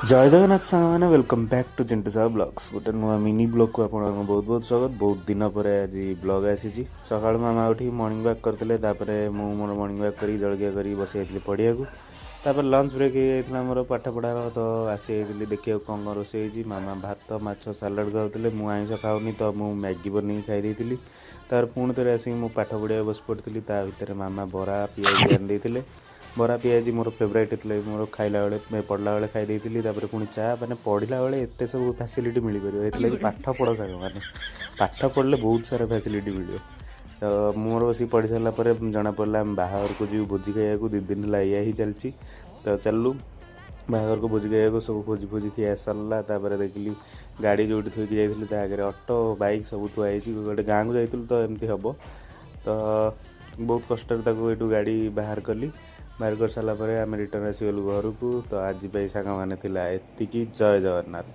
ଜୟ ଜଗନ୍ନାଥ ସାଙ୍ଗମାନେ, welcome back to Chintu Sahu blogs. ଗୋଟେ ନୂଆ ମିନି ବ୍ଲଗ୍କୁ ଆପଣଙ୍କୁ ବହୁତ ବହୁତ ସ୍ୱାଗତ। ବହୁତ ଦିନ ପରେ ଆଜି ବ୍ଲଗ୍ ଆସିଛି। ସକାଳୁ ମାମା ଉଠିକି ମର୍ଣ୍ଣିଂ ୱାକ୍ କରିଥିଲେ। ତାପରେ ମୁଁ ମୋର ମର୍ଣ୍ଣିଂ ୱାକ୍ କରିକି, ଜଳଖିଆ କରିକି ବସି ଯାଇଥିଲି ପଢ଼ିବାକୁ। ତାପରେ ଲଞ୍ଚ ବ୍ରେକ୍ ହେଇଯାଇଥିଲା ମୋର ପାଠ ପଢ଼ାର, ତ ଆସିଯାଇଥିଲି ଦେଖିବାକୁ କ'ଣ କ'ଣ ରୋଷେଇ ହେଇଛି। ମାମା ଭାତ, ମାଛ, ସାଲାଡ଼ ଖାଉଥିଲେ। ମୁଁ ଆଇଁଷ ଖାଉନି, ତ ମୁଁ ମ୍ୟାଗି ବନେଇକି ଖାଇ ଦେଇଥିଲି। ତାପରେ ପୁଣି ଥରେ ଆସିକି ମୁଁ ପାଠ ପଢ଼ିବାକୁ ବସି ପଡ଼ିଥିଲି। ତା ଭିତରେ ମାମା ବରା ପିଆଜି ଆଣି ଦେଇଥିଲେ। ବରା ପିଆଜି ମୋର ଫେଭରାଇଟ୍ ଥିଲା। ମୋର ଖାଇଲା ବେଳେ, ପଢ଼ିଲା ବେଳେ ଖାଇ ଦେଇଥିଲି। ତାପରେ ପୁଣି ଚା। ମାନେ ପଢ଼ିଲା ବେଳେ ଏତେ ସବୁ ଫ୍ୟାସିଲିଟି ମିଳିପାରିବ, ଏଥିଲାଗି ପାଠ ପଢ଼ ସାଙ୍ଗମାନେ। ପାଠ ପଢ଼ିଲେ ବହୁତ ସାରା ଫ୍ୟାସିଲିଟି ମିଳିବ। ତ ମୋର ବସିକି ପଢ଼ି ସାରିଲା ପରେ ଜଣାପଡ଼ିଲା, ଆମେ ବାହାଘରକୁ ଯିବୁ ଭୋଜି ଖାଇବାକୁ। 2 ଦିନ ହେଲା ଏଇଆ ହିଁ ଚାଲିଛି। ତ ଚାଲିଲୁ ବାହାଘରକୁ ଭୋଜି ଖାଇବାକୁ। ସବୁ ଭୋଜି ଫୋଜି ଖିଆ ସରିଲା। ତାପରେ ଦେଖିଲି ଗାଡ଼ି ଯେଉଁଠି ଥୋଇକି ଯାଇଥିଲି, ତା ଆଗରେ ଅଟୋ, ବାଇକ୍ ସବୁ ଥୁଆ ହେଇଛି। ଗୋଟେ ଗାଁକୁ ଯାଇଥିଲୁ ତ ଏମିତି ହେବ। ତ ବହୁତ କଷ୍ଟରେ ତାକୁ ଏଇଠୁ ଗାଡ଼ି ବାହାର କଲି। ବାହାର କରିସାରିଲା ପରେ ଆମେ ରିଟର୍ନ ଆସିଗଲୁ ଘରକୁ। ତ ଆଜି ପାଇଁ ସାଙ୍ଗମାନେ ଥିଲା ଏତିକି। ଜୟ ଜଗନ୍ନାଥ।